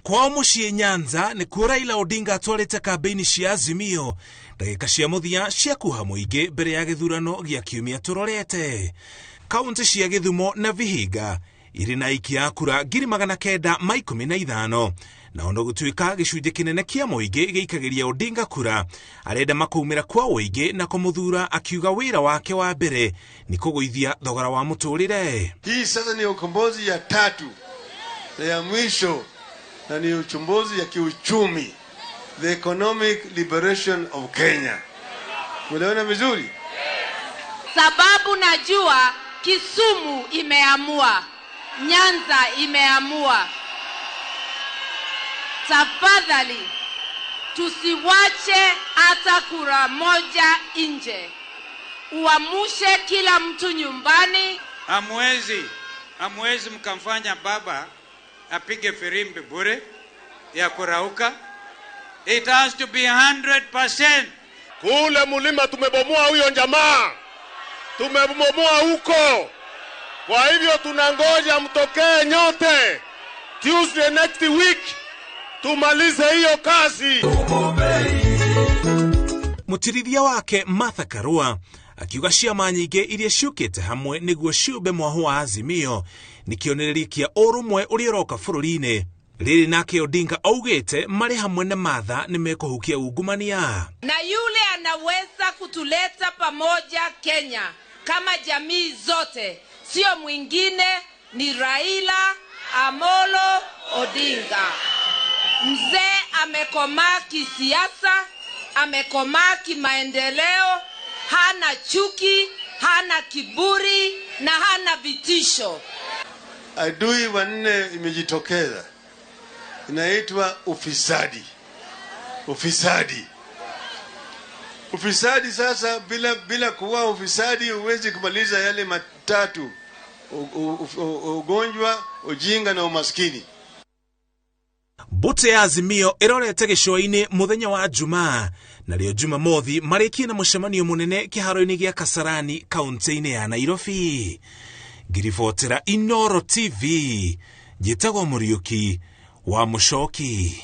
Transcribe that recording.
Kwao mũciĩ Nyanza nĩkuo Raila Odinga atwarĩte kambĩini cia Azimio ndagĩka cia mũthia cia kuha mũingĩ mbere ya gĩthurano gĩa kiumia tũrorete. Kaunti cia Gĩthumo na Vihiga irĩ na aikia a kura 915,000, na ona gũtuĩka gĩcunjĩ kĩnene kĩa mũingĩ gĩikagĩria Odinga kura, arenda makumĩra kwa ũingĩ na kũmũthura, akiuga wĩra wake wa mbere nĩ kũgũithia thogora wa mũtũrĩre. Hii sasa ni ukombozi ya tatu na ya mwisho, na ni uchumbuzi ya kiuchumi, the economic liberation of Kenya. Umeelewana vizuri? Sababu najua Kisumu imeamua, Nyanza imeamua. Tafadhali tusiwache hata kura moja nje. Uamushe kila mtu nyumbani. Hamwezi mkamfanya baba apige firimbi bure ya kurauka. It has to be 100%. Kule mulima tumebomoa huyo jamaa, tumebomoa huko. Kwa hivyo tunangoja mtokee nyote Tuesday next week tumalize hiyo kazi. Mũtirithia wake Martha Karua akiuga ciama nyingĩ iria ciũkĩte hamwe nĩguo ciũmbe mwaho wa Azimio nĩ kĩonereria kĩa ũrũmwe ũrĩa ũroka bũrũri-inĩ. Rĩrĩ nake Odinga augĩte marĩ hamwe na Martha nĩ mekũhukia ungumania. Na yule anaweza kutuleta pamoja Kenya kama jamii zote, sio mwingine ni Raila Amolo Odinga. Mzee amekomaa kisiasa, amekomaa kimaendeleo, hana chuki, hana kiburi na hana vitisho. Adui wanne imejitokeza, inaitwa ufisadi. Ufisadi. Ufisadi sasa, bila kuwa ufisadi huwezi kumaliza yale matatu: ugonjwa, ujinga na umaskini. Mbũtũ ya Azimio ĩrorete gĩcũa-inĩ mũthenya wa Jumaa, narĩo Jumamothi marĩkie na mũcemanio mũnene kĩharo-inĩ gĩa Kasarani kaunti-inĩ ya Nairobi. Ngiribotera Inoro TV, njĩtagwo Mũriũki wa Mũcoki.